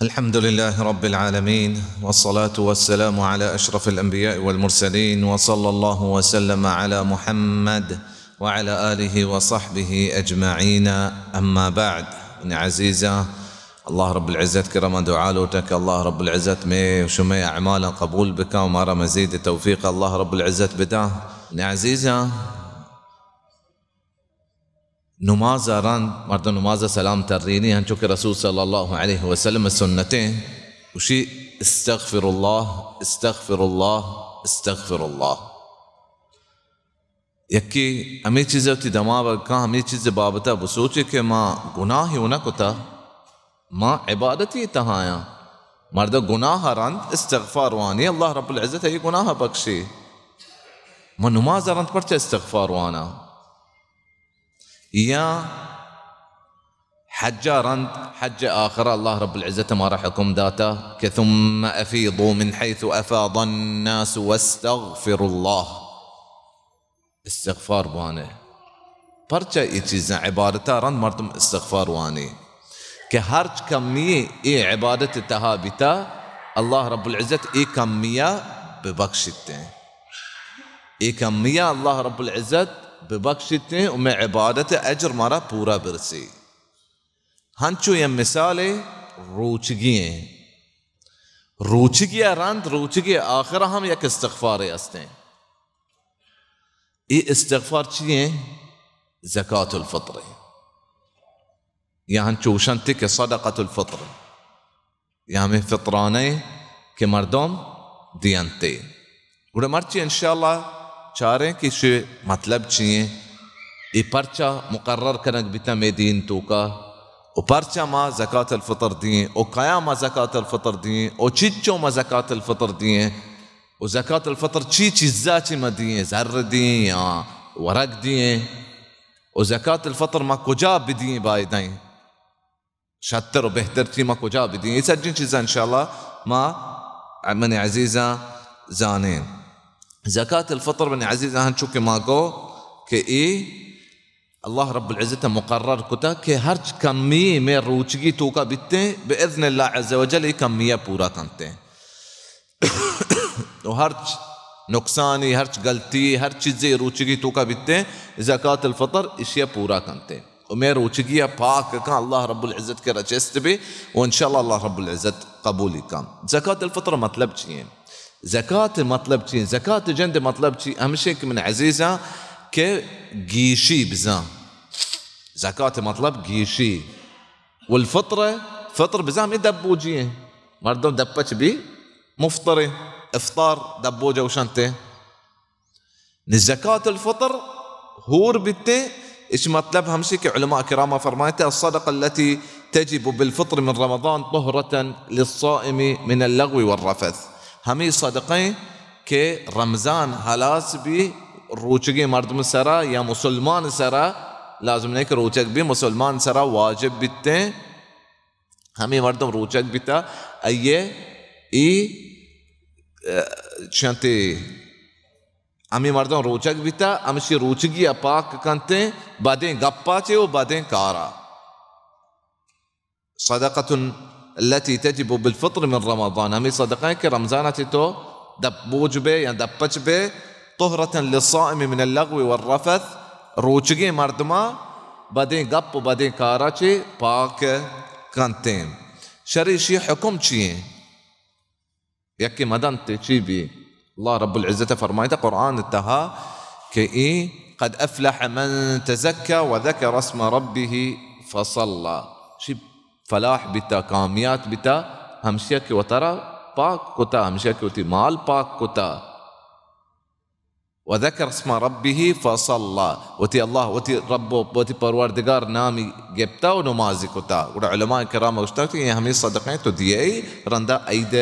الحمد لله رب العالمين، والصلاة والسلام على أشرف الأنبياء والمرسلين، وصلى الله وسلم على محمد وعلى آله وصحبه أجمعين. أما بعد. منی عزیزاں، اللہ رب العزت کرا ما دعا لوٹاں کہ اللہ رب العزت مئے و شمئے اعمالاں قبول بکاں و مارا مزید توفیق اللہ رب العزت بداں۔ منی عزیزاں، نماز ءَ رند مردم نماز ءَ سلام ترینی، انچو کہ رسول صلی اللہ علیہ وسلم سنتیں، گوشی: استغفر اللہ، استغفر اللہ، استغفر اللہ۔ یکے ہمے چیز ءَ وتی دماغ ءَ کن، ہمے چیز ءِ بابت ءَ بسوچے کہ ما گناہے و نہ کتا، ما عبادتی تہایاں۔ مرد گناہ ءَ رند استغفار وانی، اللہ رب العزت ءَ اے گناہ ءَ بخشی۔ ما نماز ءَ رند پرچہ استغفار وانا؟ یا حج ءَ رند، حج ءِ آخر ءَ اللہ رب العزت مارا حکم داتا کہ ثم افیضوا من حیث افاض الناس واستغفروا اللہ۔ استغفار بوانے۔ پرچہ اے چیزاں عبادت ءَ رند مردم استغفار وانی کہ ہرچ کمی اے عبادت ءِ تہا بیتا، اللہ رب العزت اے کمی ءَ ببخشیتیں۔ اے کمی ءَ اللہ رب العزت ببخشیتیں و مئے عبادت ءِ اجر مارا پورا برسی۔ ہنچو یک مثالے روچگی ایں۔ روچگی ءَ رند، روچگی ءِ آخر ءَ ہم یک استغفارے استیں۔ اے استغفار چی ایں؟ زکات الفطر ایں۔ یا ہنچو گوشنت کہ صدقۃ الفطر، یا ہمے فطرانہ ایں کہ مردم دینتے۔ گڑا مرچی انشاءاللہ چاریں کہ ایشی مطلب چی ایں، اے پرچا مقرر کنگ بیتا مئے دین توکا، و پرچا ما زکات الفطر دیں، و کیا ما زکات الفطر دیں، و چچو ما زکات الفطر دیں، و زکات الفطر چی چیزا چی ما دیں، زر دیں یا ورگ دیں، و زکات الفطر ما کجا بدیں بایدیں؟ شتر و بہتر چی ما کجا بدیں؟ اے سجیں چیزاں انشاءاللہ ما منی عزیزاں زانیں۔ زکات الفطر منی عزیزاں ہنچو کہ ما گو کہ اے اللہ رب العزت مقرر کتا کہ ہرچ کمی مئے روچگی توکا بیتیں، باذن اللہ عز وجل اے کمی پورا کنتیں۔ و ہرچ نقصانی، ہرچ غلطی، ہر چیزے روچگی توکا بیتیں، زکات الفطر اشیا پورا کنتیں۔ و مئے روچگی ءَ پاک کن، اللہ رب العزت کرا چست بی و انشاءاللہ اللہ رب العزت قبولی کن۔ زکات الفطر مطلب چی ایں؟ زکات مطلب چی ایں؟ زکات جند مطلب چی؟ ہمشی کہ من عزیزاں کہ گیشی بزاں۔ زکات مطلب گیشی۔ والفطر، فطر بزاں ہمے دپ بوجی ایں۔ مردم دپ پچ بی مفطر ایں۔ افطار دپ بوج ءَ گوشنت ایں۔ نی زکات الفطر ہور بیتیں، اش مطلب ہمشی کہ علماء کرام فرمائیت، الصدقة التي تجب بالفطر من رمضان طهرة للصائم من اللغو والرفث۔ ہمے صدقہ ایں کہ رمضان ہلاس بی روچگیں مردم سرا یا مسلمان سرا، لازم نہ کہ روچگ بی، مسلمان سرا واجب بیتیں۔ ہمے مردم روچگ بیتا، آئیے ای، اه، چنتے ہمے مردم روچگ بیتا، ہمشی روچگی ءَ پاک کنتیں بدیں گپا چے و بدیں کارا۔ صدقة التي تجب بالفطر من رمضان، ہمے صدقہ ایں کہ رمضان ءَ چہ تو دپ بوج بے یا دپ پچ بے، طهرة للصائم من اللغو والرفث، روچگیں مردما بدیں گپ و بدیں کارا چہ پاک کنتیں۔ شری شی حکم چی ایں؟ یکے مدنت چی بی؟ اللہ رب العزت فرمائیتا قرآن تہا کہ اے قد افلح من تزكى وذكر اسم ربه فصلى۔ شی فلاح بیتا، کامیات بیتا، ہمشیا کہ وترا پاک کتا، ہمشیا کہ وتی مال پاک کتا۔ وذكر اسم ربه فصلى، وتی اللہ، وتی رب و وتی پروردگار نامی گپتا و نمازی کتا۔ گڑا علماء کرام گوشتا کہ اے ہمے صدقہ ایں تو دیئے رندا عید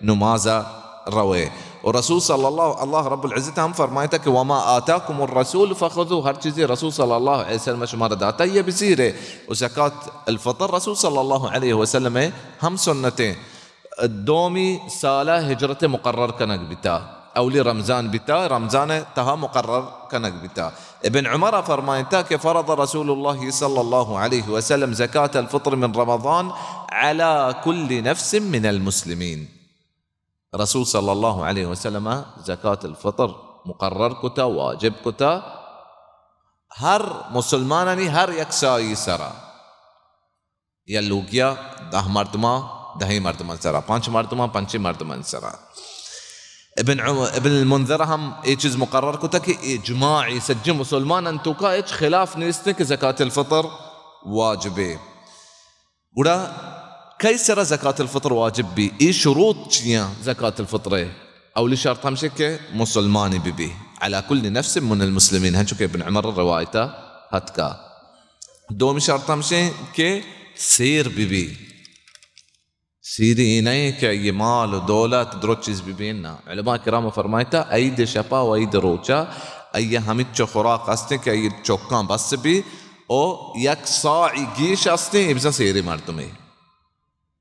نمازا روئے۔ و رسول صلی اللہ، اللہ رب العزت ہم فرمائیتا کہ وما آتاكم الرسول فخذوه، ہر چیزے رسول صلی اللہ علیہ وسلم شمارا داتا، یہ بزیرے۔ و زکات الفطر رسول صلی اللہ علیہ وسلم ہم سنتیں۔ دومی سال ءَ ہجرت مقرر کنگ بیتا۔ اولی رمضان بیتا، رمضان تہا مقرر کنگ بیتا۔ ابن عمر فرمائتا کہ فرض رسول اللہ صلی اللہ علیہ وسلم زکاة الفطر من رمضان على كل نفس من المسلمین۔ رسول صلی اللہ علیہ وسلم زکاة الفطر مقرر کتا، واجب کتا، ہر مسلمانانی ہر یک سائی سرا۔ یا لوگیا دہ مردماں، دہیں مردمان سرا، پنچ مردماں، پنچیں مردمان سرا۔ ابن عم-، ابن المنذر ہم اے چیز مقرر کتا کہ اجماعی سجیں مسلمانان توکا ہچ خلاف نیستیں کہ زکاة الفطر واجبے۔ گڑا کئی سرا زکاة الفطر واجب بی؟ اے شروط چیاں زکاة الفطر؟ اولی شرط ہمشی کہ مسلمانی بی بی، علی کل نفس من المسلمین، ہنچو کہ ابن عمر روایتا ہتکا۔ دومی شرط ہمشی کہ سیر بی بی۔ سیری اے نہ کہ آئی مال و دولت درست چیز بی بی، نہ۔ علماء کرام فرمائتا، عید شپا و عید روچا آئی ہمچو خوراک ہستیں کہ آئی چکاں بس بی، او یک ساعی گیش ہستیں، اے بزاں سیری مردمے۔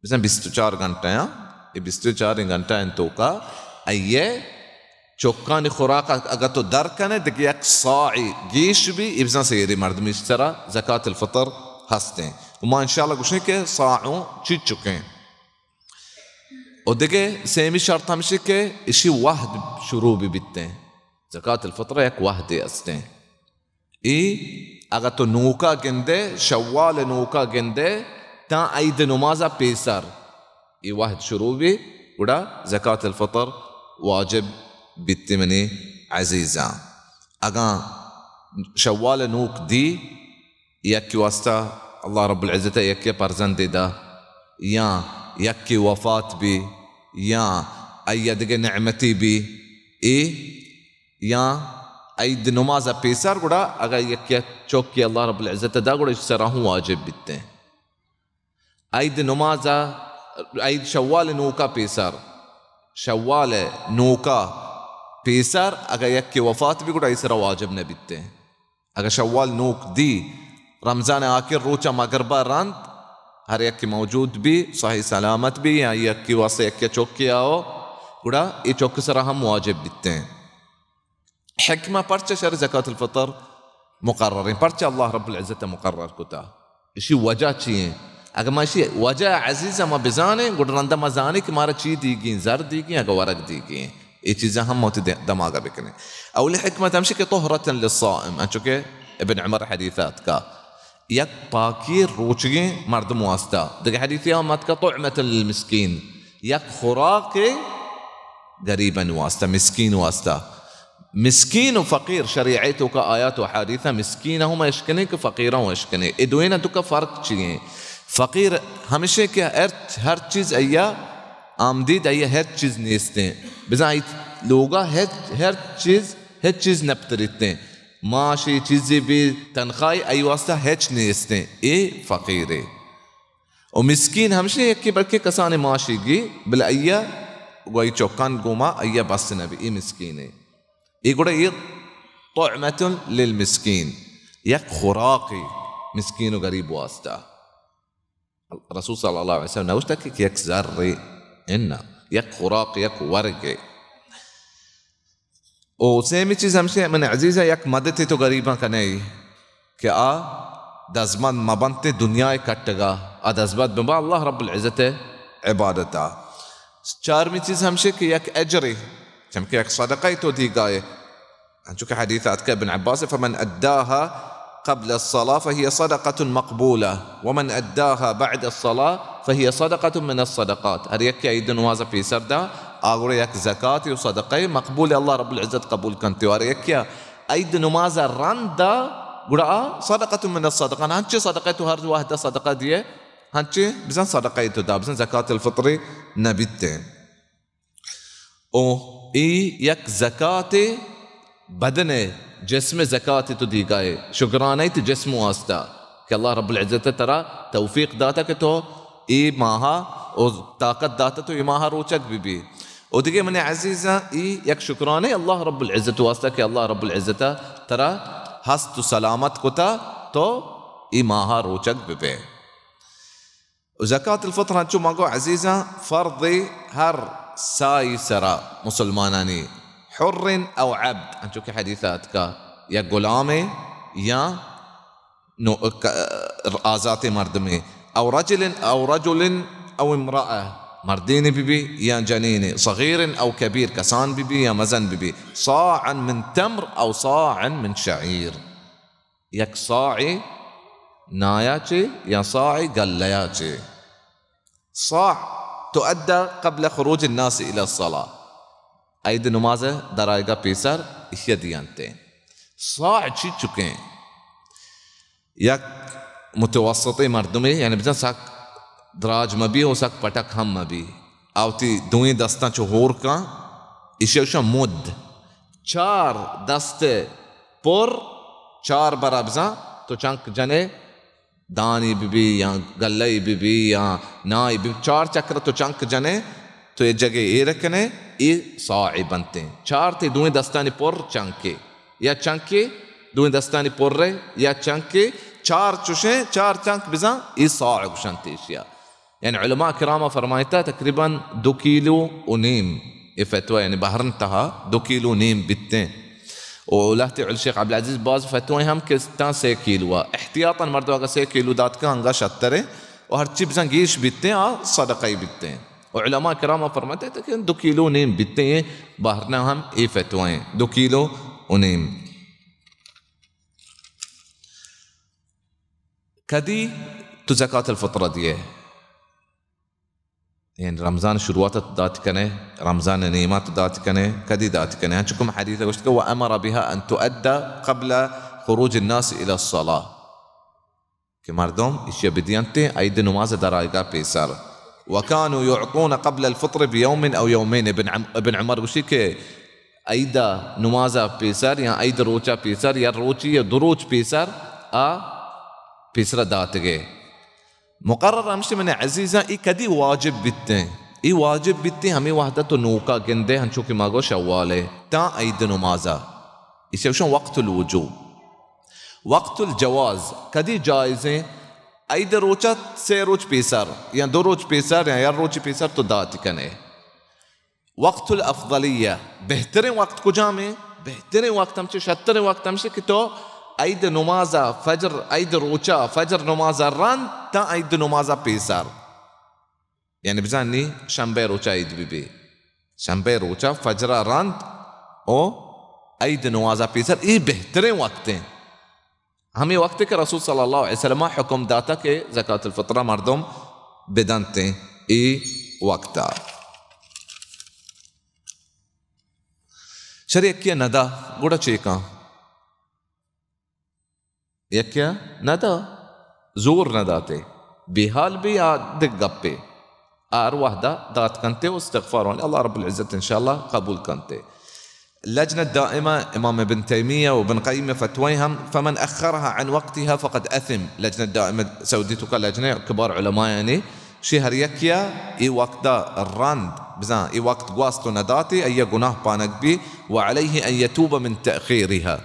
بزاں بیست و چار گھنٹہ آں، اے بیست و چار گھنٹہ انت توکا آئی چکانی خوراک اگہ تو در کنے، دگہ یک ساعی گیش بی، اے بزاں سیری مردمی سرا زکاة الفطر ہستیں۔ و ما انشاءاللہ گوشیں کہ ساعوں چی چکیں۔ و دگہ سیمی شرط ہمشی کہ اشی وہد شروع بی بیتیں۔ زکاة الفطر یک وہدے ہستیں۔ اے اگہ تو نوکا گندے، شوال نوکا گندے، تاں عید نمازا پیسر اے وہد شروع بی، گڑا زکاة الفطر واجب بیتی منی عزیزاں۔ اگاں شوال نوک دی، یکی واسطہ اللہ رب العزت یکی پرزندے دا، یا یکی وفات بی، یا آئی دگہ نعمتی بی، اے یا عید نماز پیسر، گڑا اگہ یکی چوکی اللہ رب العزت دا، گڑا اش سرا ہوں واجب بیتیں۔ عید نماز، عید شوال نوکا پیسر، شوال نوکا پیسر اگہ یکی وفات بی، گڑا اے سرا واجب نہ بیتیں۔ اگہ شوال نوک دی، رمضان آخر روچا مغربا رند ہر یکی موجود بی، صحیح سلامت بی، یا یکی واسطہ یکی چوکی آؤ، گڑا اے چوک سرا ہم واجب بیتیں۔ حکمہ پرچہ شر زکاة الفطر مقرریں، پرچہ اللہ رب العزت مقرر کتا؟ اشی وجہ چی ہیں؟ اگر ما اشی وجہ عزیز ما بزانیں، گڑا رندا ما زانیں کہ مارا چی دیگیں، زر دیگیں، اگر ورگ دیگیں، اے چیزاں ہم وتی دے-، دماغا بکنیں۔ اولی حکمت ہمشی کہ طہرة للصائم، انچو کہ ابن عمر حدیث اتکا، یک پاکی روچگیں مردم واسطہ۔ دگہ حدیثی ہم اتکا، طعمة للمسکین، یک خوراک غریبانی واسطہ، مسکین واسطہ۔ مسکین و فقیر، شریعت توکا آیات و حدیث مسکین ہم اشکنے کہ فقیرہ ہم اشکنے۔ اے دوئینا توکا فرق چی ہیں؟ فقیر ہمشی کہ ہر، ہر چیز ایا آمدید، ایا ہر چیز نیستیں۔ بزاں ای لوگا ہر، ہر چیز، ہر چیز نپتریتیں۔ معاشی چیزی بی، تنخواہی، ای واسطہ ہچ نیستیں۔ اے فقیرے۔ و مسکین ہمشی یکی بلکہ کسانی معاشی گی، بلے ایا گوئی چوکان گوما ایا بس نبی، ای مسکینے۔ ای گڑا ای طعمة للمسکین، یک خوراکی مسکین و غریب واسطہ۔ رسول صلی اللہ علیہ وسلم نوشتہ کہ یک زرے انا، یک خوراک، یک ورگے۔ او سیمی چیز ہمشی، من عزیزاں، یک مدتے تو غریباں کنے کہ آ دزمند مبنتے دنیا کٹگا، آ دزمند ببا اللہ رب العزت عبادتا۔ چارمی چیز ہمشی کہ یک اجرے، چمکہ یک صدقہ تو دیگائے، انچو کہ حدیث آتکہ ابن عباس، فمن اداها قبل الصلاة فهي صدقة مقبولة ومن اداها بعد الصلاة فهي صدقة من الصدقات۔ ہر یکے عید نماز پیسر دا، آ گڑا یک زکاتے و صدقہ مقبول، اللہ رب العزت قبول کنتے۔ و ہر یکے عید نماز رند دا، گڑا آ صدقة من الصدقات، ہنچے صدقہ تو ہر وہد صدقہ دیے، ہنچے بزن صدقہ تو دا، بزن زکاة الفطر نبیتے۔ او اے یک زکاتے، بدن ء، جسم ء زکاتے تو دیگائے، شکرانہ تے جسم واسطہ کہ اللہ رب العزت ترا توفیق داتا کہ تو اے ماہا او طاقت داتا تو اے ماہا روچگ بہ بی۔ او دگہ منی عزیزاں، اے یک شکرانے اللہ رب العزت واسطہ کہ اللہ رب العزت ترا ہست و سلامت کتا تو اے ماہا روچگ بہ بے۔ و زکاة الفطر ہنچو ما گو عزیزاں، فرض ہر سائی سرا مسلمانانی، حر او عبد، انچو کہ حدیث ءَ اتکا، یا غلامے یا نو-، ک-، آزاتیں مردمے، او رجل، او رجل او امرأة، مردینے بہ بی یا جنینے، صغیر او کبیر، کسان بہ بی یا مزن بہ بی، صاعا من تمر او صاعا من شعیر، یک صاعے نایا چے یا صاعے گلیا چے۔ صاع تؤدى قبل خروج الناس إلى الصلاة، عید نماز ءِ درآیگ ءَ پیسر ایشی ءَ دینت۔ صاع چی چکیں؟ یک متوسطیں مردمے، یعنی بزاں سک دراج مہ بی و سک پٹک ہم مہ بی، آ وتی دوئیں دستاں چو ہور کن، ایشی ءَ گوشاں مد۔ چار دست پر، چار برا بزاں تو چنک جنے، دانی بہ بی یا گلہ ای بہ بی یا نائی بہ بی، چار چکر تو چنک جنے، تو اے جگہ ایر کنے، اے صاع بنتیں۔ چار تئی دوئیں دستانی پر چنکے، یا چنکے دوئیں دستانی پرے، یا چنکے چار چشیں، چار چنک بزاں، اے صاع گوشنت ایشیا۔ یعنی علماء کرام فرمائتا تقریباً دو کیلو و نیم، اے فتویٰ، یعنی بحرین تہا دو کیلو و نیم بیتیں۔ و لہتے عل-، شیخ عبدالعزیز باز فتوائیں ہم کہ تاں سے کیلو آ۔ احتیاطاً مردم اگہ سے کیلو دات کن انگا شتریں و ہرچی بزاں گیش بیتیں آ صدقہ ای بیتیں۔ و علماء کرام فرماتے تھے کہ دو کیلو و نیم بیتیں، اے بحرین ہم اے فتوائیں، دو کیلو و نیم۔ کدی تو زکات الفطر دیئے؟ یعنی رمضان شروعات ءَ تو دات کنے، رمضان نیمات تو دات کنے، کدی دات کنے؟ انچو کہ حدیث ءَ گوشت کہ وأمر بها أن تؤدى قبل خروج الناس إلى الصلاة، کہ مردم ایشی ءَ بدینتیں عید نماز ءِ درآیگ ءَ پیسر۔ وكانوا يعطون قبل الفطر بيوم أو يومين۔ ابن عم-، ابن عمر گوشی کہ عید نماز ءَ پیسر یا عید روچ ءَ پیسر یا روچی یا دو روچ پیسر آ پیسر ءَ داتگے۔ مقرر ہمشی من عزیزاں، ای کدی واجب بیتیں؟ ای واجب بیتیں ہمے وہدا تو نوکا گندے، ہنچو کہ ما گو شوالے، تاں عید نمازا۔ اسے گوشن وقت الوجوب۔ وقت الجواز، کدی جائزیں؟ عید روچا سے روچ پیسر، یا دو روچ پیسر، یا یک روچ پیسر تو دات کنے۔ وقت الافضلیہ، بہترین وقت کجامیں؟ بہترین وقت ہمشی، شترین وقت ہمشی کہ تو عید نمازا فجر، عید روچا فجر نمازا رند تاں عید نمازا پیسر۔ یعنی بزاں نی شنبہ روچا عید بہ بی۔ شنبہ روچا فجرا رند او عید نمازا پیسر، ای بہترین وقتیں۔ ہمے وقت کہ رسول صلی اللہ علیہ وسلم حکم داتا کہ زکات الفطرہ مردم بدنتیں، اے وقتا۔ شر یکیا ندا، گڑا چے کن؟ یکیا ندا، زور نداتے، بے حال بی آ دگ گپے۔ آ ہر وہدا دات کنتے و استغفار وانی، اللہ رب العزت انشاءاللہ قبول کنتے۔ لجنہ دائمہ، امام ابن تیمیہ و ابن قیم فتوی ہم، فمن اخرها عن وقتها فقد اثم۔ لجنہ دائمہ سعودی توکا لجنہ کبار علماء یعنی، شی ہر یکیا ای وقتا رند، بزاں ای وقت گواست و نداتی، ایا گناہ پانک بی، وعلیه ان یتوب من تأخیرها۔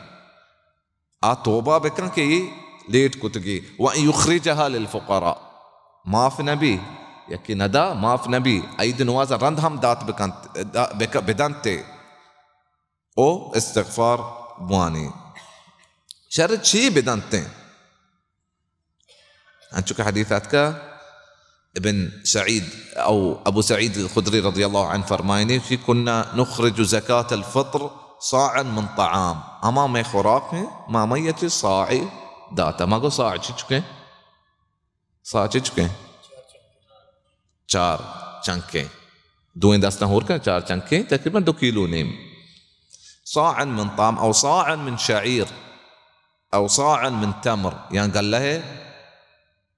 آ توبہ بکن کہ اے لیٹ کتگی، و ان یخرجها للفقراء، معاف نبی، یکی ندا معاف نبی، عید نماز رند ہم دات بکنت، دا-، بک-، بدنتے، او استغفار بوانی۔ شر چی بدنتے؟ انچو کہ حدیث آتکا، ابن سعید او ابو سعید الخدری رضی اللہ عنہ فرمائنی، فی کنا نخرج زکاة الفطر صاعا من طعام۔ ہما مئے خوراک ہیں، ما مئے چی صاعی داتا۔ ما گو صاع چی چکیں؟ صاع چی چکیں؟ چار چنکیں۔ دوئیں دستاں ہور کن، چار چنکیں، تقریباً دو کیلو نیم۔ صاعا من طعام او صاعا من شعیر۔ او صاعا من تمر، یا گلہ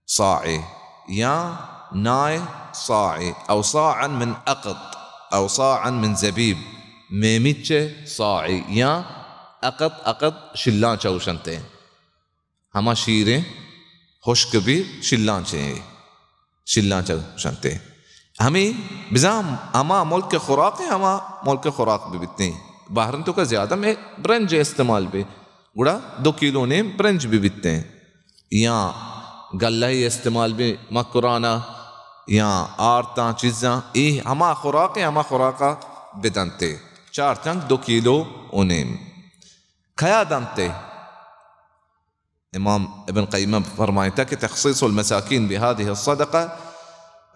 صاعے، یا نائے صاعے، او صاعا من اقط، او صاعا من زبیب، میمیچ صاعے، یا اقط، اقط شلانچ اوشنتے، ہما شیریں ہشک بی شلانچے۔ شلانچ گوشنتے۔ ہمے بزاں ہما ملک خوراک ہیں، ہما ملک خوراک بہ بیتیں۔ بحرین توکا زیادہ مئے برنج استعمال بی، گڑا دو کیلو نیم برنج بہ بیتیں۔ یا گلہ استعمال بی مکرانا، یا آرتاں چیزاں، اے ہما خوراک ہیں، ہما خوراکا بدنتے۔ چار چنک دو کیلو و نیم۔ کیا دنتے؟ امام ابن قیم فرمائتا کہ تخصیص المساکین بهذه الصدقه،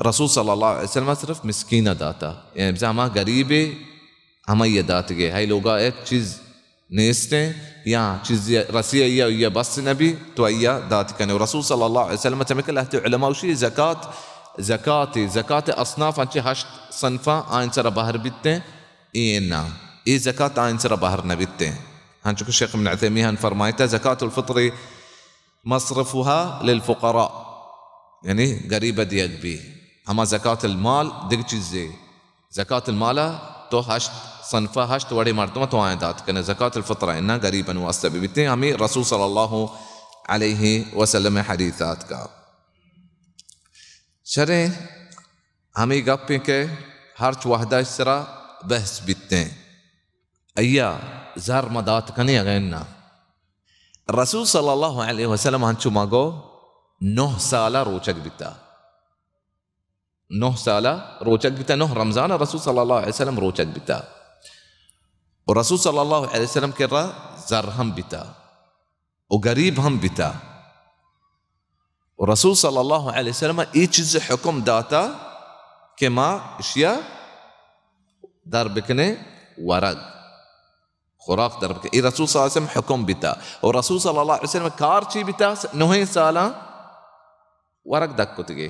رسول صلی اللہ علیہ وسلم صرف مسکین داتا، یعنی بزاں ہما غریبے ہمائی داتگے، ہئی لوگا ایک چیز نیستیں یا چیزی رسی یا یا بس نبی تو ایا دات کنے۔ و رسول صلی اللہ علیہ وسلم چمکہ لہتے علماء وشی زکات، زکات، زکات اصناف انچے ہشت صنفاں آئین سر بہر بیتیں، اے نا، اے زکات آئین سر بہر نبیتیں۔ ہنچو کہ شیخ ابن عثیمین ہن فرمائتا، زکات الفطر مصرفها للفقراء، یعنی غریب دیگ بی۔ ہما زکات المال دگ چیزے، زکات المال تو ہشت صنفہ، ہشت وڑے مردم تو آئیں دات کنے، زکات الفطر انا غریبن واسطہ بی بیتیں، ہمیں رسول صلی اللہ علیہ وسلم حدیثات کا۔ شریں ہمیں گپیں کہ ہرچ وحدہ سرا بحث بیتیں۔ ایا زر ما دات کنیں اگہ انا؟ رسول صلی اللہ علیہ وسلم ہنچو ما گو نہ سالہ روچگ بیتا۔ نہ سالہ روچگ بیتا، نہ رمضان رسول صلی اللہ علیہ وسلم روچگ بیتا۔ و رسول صلی اللہ علیہ وسلم کرا زر ہم بیتا و غریب ہم بیتا۔ و رسول صلی اللہ علیہ وسلم ای چیز حکم داتا کہ ما اشیا در بکنے ورگ، خوراک در بکنے۔ ای رسول صلی اللہ علیہ وسلم حکم بیتا۔ و رسول صلی اللہ علیہ وسلم کار چی بیتا؟ نوہیں سالاں ورگ دک کتگے۔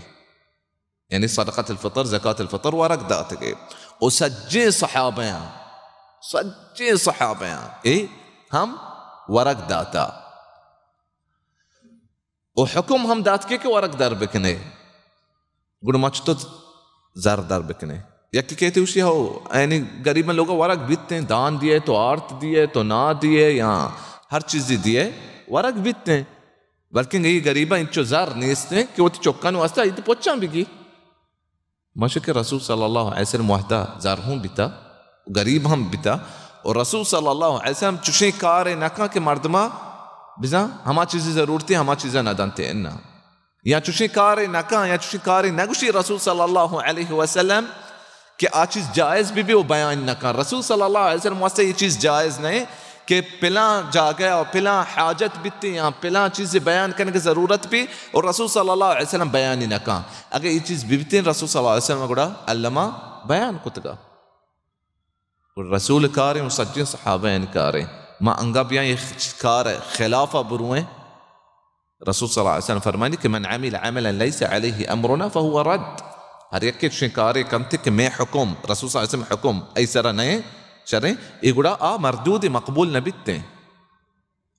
یعنی صدقۃ الفطر، زکات الفطر ورگ داتگے۔ و سجیں صحابیاں، سجیں صحابیاں اے ہم ورگ داتا۔ و حکم ہم دات کے کہ ورگ در بکنے۔ گڑا ما چتو زر در بکنے؟ یکی کہتے اشی ہو، اینی غریباں لوگا ورگ بیتیں، دان دیئے تو آرت دیئے تو نا دیئے یا ہر چیزی دیئے، ورگ بیتیں۔ بلکن اے غریباں انچو زر نیستیں کہ وتی چکان واسطہ ایت پچاں بگی۔ ماشا کہ رسول صلی اللہ علیہ وسلم وحدہ زر ہوں بیتا، غریب ہم بیتا، و رسول صلی اللہ علیہ وسلم چشیں کارے نکاں کہ مردما بزاں ہما چیزی ضرورتی ہما چیزا ندنتے انا۔ یا چشیں کارے نکاں، یا چشیں کارے نگوشی رسول صلی اللہ علیہ وسلم کہ آ چیز جائز بی بی و بیان نکاں۔ رسول صلی اللہ علیہ وسلم واسطہ یہ چیز جائز نہیں کہ پلاں جاگہ و پلاں حاجت بیتی یا پلاں چیز بیان کرنے کی ضرورت بی و رسول صلی اللہ علیہ وسلم بیانی نکاں۔ اگر یہ چیز بیتی رسول صلی اللہ علیہ وسلم گڑا علما بیان کتگا۔ رسول کاریں و سجیں صحابہ ان کاریں۔ ما انگا بیاں یہ کار خلاف برویں۔ رسول صلی اللہ علیہ وسلم فرمانی کہ من عمل عملا لیس علیہ امرنا فهو رد۔ ہر یکے چشیں کارے کنتے کہ مئے حکم، رسول صلی اللہ علیہ وسلم حکم، ای سرا نئے، شریں، اے گڑا آ مردود مقبول نہ بیتیں۔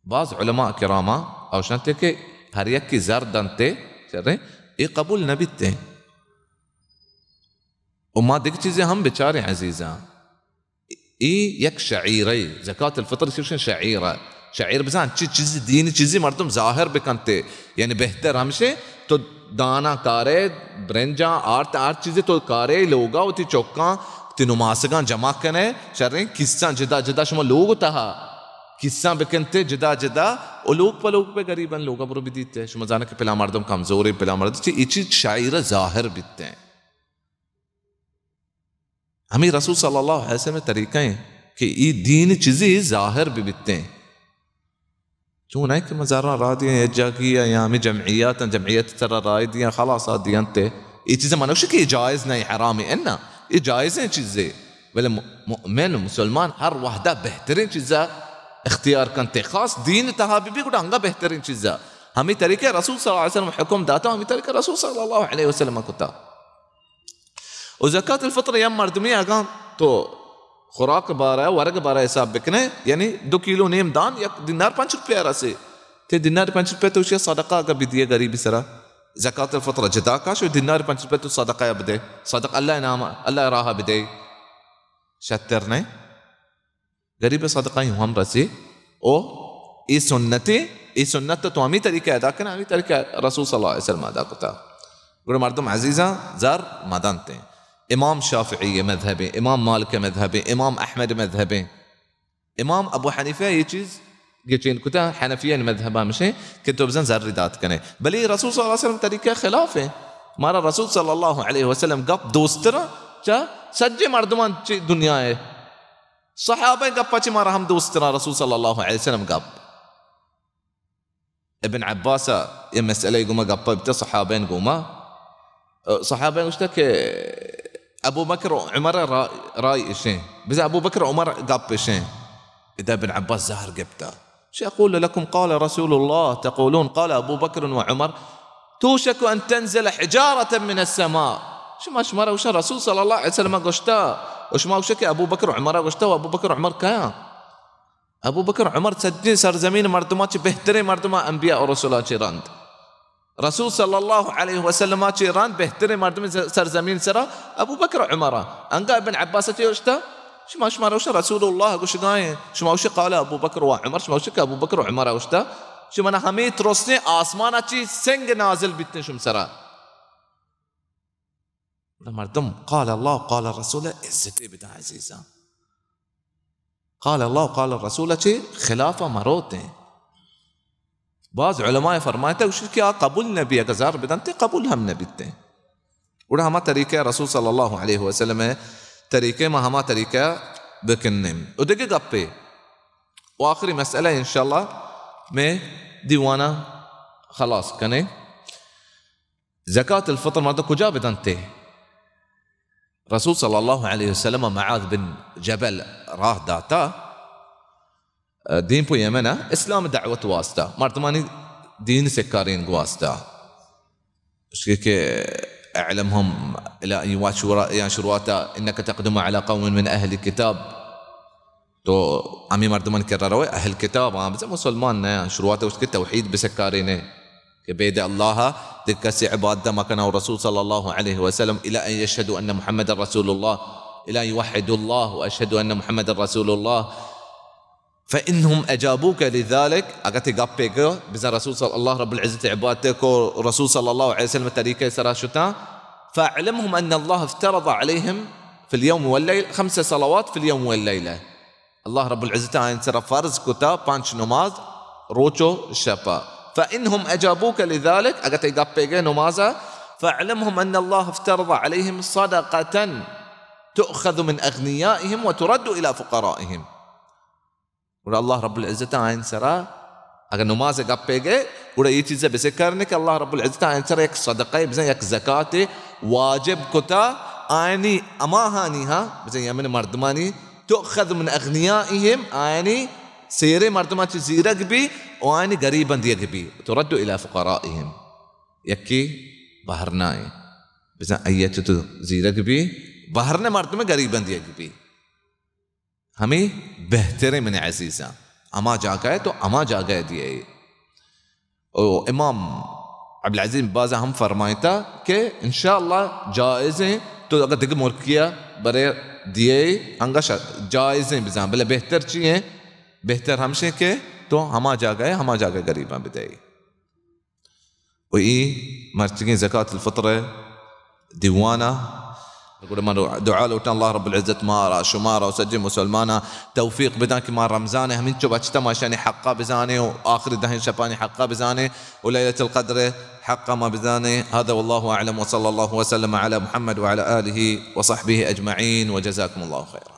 بعض علماء کراما اوشنتے کہ ہر یکے زر دنتے، شریں، اے قبول نہ بیتیں۔ و ما دگہ چیزے ہم بچاریں عزیزاں۔ اے یک شعیرے، زکات الفطر چوشیں شعیرہ۔ شعیر بزاں انچی چیزی دینی چیزی مردم ظاہر بکنتے، یعنی بہتر ہمشے تو دانا کارے، برنجاں، آرت، ہر چیزی تو کارے، لوگا وتی چکاں، وتی نماسگاں جمع کنے، شریں کساں جدا جدا شما لوگ تہا کساں بکنتے جدا جدا، و لوگ پہ لوگ پہ غریباں لوگا برو بدیتے۔ شما زانے کہ پلاں مردم کمزورے، پلاں مردم چی، اے چیز شعیرہ ظاہر بیتے۔ ہمیں رسول صلی اللہ علیہ وسلم طریقہ ہیں کہ ای دین چیزی ظاہر بی بیتیں۔ چون ہے کہ مزاراں را دیاں یا جاگی یا ہمیں جمعیات ہیں، جمعیت سر رائے دیاں، خلاص آ دیاں تے۔ ای چیزیں منوش کہ جائز نہیں، حرام ہے نا، یہ جائز ہیں چیزیں۔ بلے م-، مؤمن، مسلمان ہر وحدہ بہترین چیزا اختیار کنتے، خاص دین تہا بی بی گڑا انگا بہترین چیزا۔ ہمیں طریقہ رسول صلی اللہ علیہ وسلم حکم داتا، ہمیں طریقہ رسول صلی اللہ علیہ وسلم کتا۔ و زکات الفطر یا مردمی اگاں تو خوراک بارہ، ورگ بارہ حساب بکنے، یعنی دو کیلو نیم دان یک دینار پنچ روپیہ رسے۔ تے دینار پنچ روپیہ تو اشیا صدقہ اگاں بدیے غریبی سرا، زکات الفطر جدا کاش و دینار پنچ روپیہ تو صدقہ بدے، صدق اللہ نام، اللہ راہ بدے، شتر نہیں۔ غریب صدقہ ہی ہم رسی۔ او ای سنتے، ای سنت تو ہمیں طریقہ ادا کنا، ہمیں طریقہ رسول صلی اللہ علیہ وسلم ادا کتا۔ گڑا مردم عزیزاں زر مدنتے۔ امام شافعی مذہبیں، امام مالک مذہبیں، امام احمد مذہبیں، امام ابو حنیفہ یہ چیز گچین کتا، حنفیہ مذہب ہمشیں کہ تو بزن زر دات کنے۔ بلے رسول صلی اللہ علیہ وسلم طریقہ خلاف ہے۔ مارا رسول صلی اللہ علیہ وسلم گپ دوسترا چا سجے مردمان چی دنیا ہے۔ صحابہ گپ چی مارا ہم دوست ترا رسول صلی اللہ علیہ وسلم گپ۔ ابن عباس یہ مسئلہ گوما گپ بیتا صحابین گوما۔ صحابین گوشتا کہ ابو بکر و عمر را-، رائے اشیں، بزاں ابو بکر و عمر گپ اشیں۔ ادا ابن عباس زہر گپتا۔ شی اقول لکم قال رسول اللہ تقولون قال ابو بکر و عمر، توشک ان تنزل حجارة من السماء۔ شما، شما را گوشا رسول صلی اللہ علیہ وسلم گوشتا، و شما گوشا کہ ابو بکر و عمر گوشتا، و ابو بکر و عمر کیا؟ ابو بکر و عمر سجیں سرزمین مردما چی بہتریں مردما انبیاء و رسولا چی رند۔ رسول صلی اللہ علیہ وسلم چی رند بہتریں مردم ز-، سرزمین سرا ابو بکر و عمر۔ انگا ابن عباس چی گوشتا؟ شما، شما را گوشا رسول اللہ گوشگائیں، شما گوشا قال ابو بکر و عمر، شما گوشا کہ ابو بکر و عمر گوشتا، شما ہمیں ترسیں آسمان چی سنگ نازل بیتیں شما سرا۔ مردم قال اللہ قال رسول عزتے بدن عزیزاں۔ قال اللہ قال رسول چی خلاف مروتیں۔ بعض علماء فرمائتا گوشت کہ آ قبول نبی، اگر زر بدنتے قبول ہم نبیتیں۔ گڑا ہما طریقہ رسول صلی اللہ علیہ وسلم طریقہ ما ہما طریقہ بکنیں۔ و دگہ گپے و آخری مسئلہ انشاءاللہ میں دیوانا خلاص کنیں۔ زکاة الفطر مردم کجا بدنتے؟ رسول صلی اللہ علیہ وسلم معاذ بن جبل راہ داتا، دیم پو یمن اسلام دعوت واسطہ، مردمانی دین سکارین گواسطہ۔ اس کے کہ اعلمهم الى ان يواشوا یا شروعاتا انك تقدم على قوم من اهل الكتاب۔ تو ہمے مردمان کرا روئے، اہل کتاب، آ بزاں مسلمان نہ، شروعات ء گوشت کہ توحید بسکارینے کہ بید اللہ دگہ کسی عبادت مکنا و رسول صلی اللہ علیہ وسلم الى ان یشهدوا ان محمد رسول اللہ، الى ان یوحدوا اللہ و اشهدوا ان محمد رسول اللہ۔ فانهم اجابوك لذلك، اگر تی گپے گو بزاں رسول صلی اللہ رب العزت عبادت کو، رسول صلی اللہ علیہ وسلم طریقے سرا شتا، فاعلمهم ان اللہ افترض عليهم في اليوم والليل خمس صلوات في اليوم والليلة۔ اللہ رب العزت آئین سرا فرض کتا پنچ نماز روچ و شپا۔ فإنهم أجابوك لذلك، اگر تی گپے گئے نمازا، فاعلمهم أن الله افترض عليهم صدقة تؤخذ من أغنيائهم وترد إلى فقرائهم۔ گڑا اللہ رب العزت آئین سرا اگر نماز گپے گئے، گڑا یہ چیز بسکرنے کہ اللہ رب العزت آئین سرا یک صدقہ بزن، یک زکات واجب کتا آئینی اماہانی ہاں، بزن یمن مردمانی، تؤخذ من اغنیائهم، آیانی سیریں مردماں چہ زیرگ بی و آیانی گریباں دیگ بی، ترد الی فقرائهم۔ یکے بہرنائیں، بزاں آئی ء چہ تو زیرگ بی، بہرنہ مردم گریباں دیگ بی۔ ہمے بہتریں من عزیزاں، ہما جاگہ ء تو ہما جاگہ ء دیئے۔ او امام عبدالعزیز بن باز ہم فرمائتا کہ انشاءاللہ جائزیں تو اگر دگہ ملکیا برے دیئے انگا ش-، جائزیں بزاں، بلے بہتر چی ہیں؟ بہتر ہمشیں کہ تو ہما جاگہ ہے، ہما جاگہ غریباں بدئے۔ و ای مرچگیں زکات الفطر دیوانا۔ گڑا من دعا لوٹاں اللہ رب العزت مارا، شمارا و سجیں مسلماناں توفیق بداں کہ ما رمضان ہمینچو بچتا ما اشانی حقا بزانیں و آخری دہیں شپانی حقا بزانیں و لیلۃ القدر حقا ما بزانیں۔ هذا والله اعلم وصلى الله وسلم على محمد وعلى آله وصحبه اجمعين وجزاكم الله خيرا۔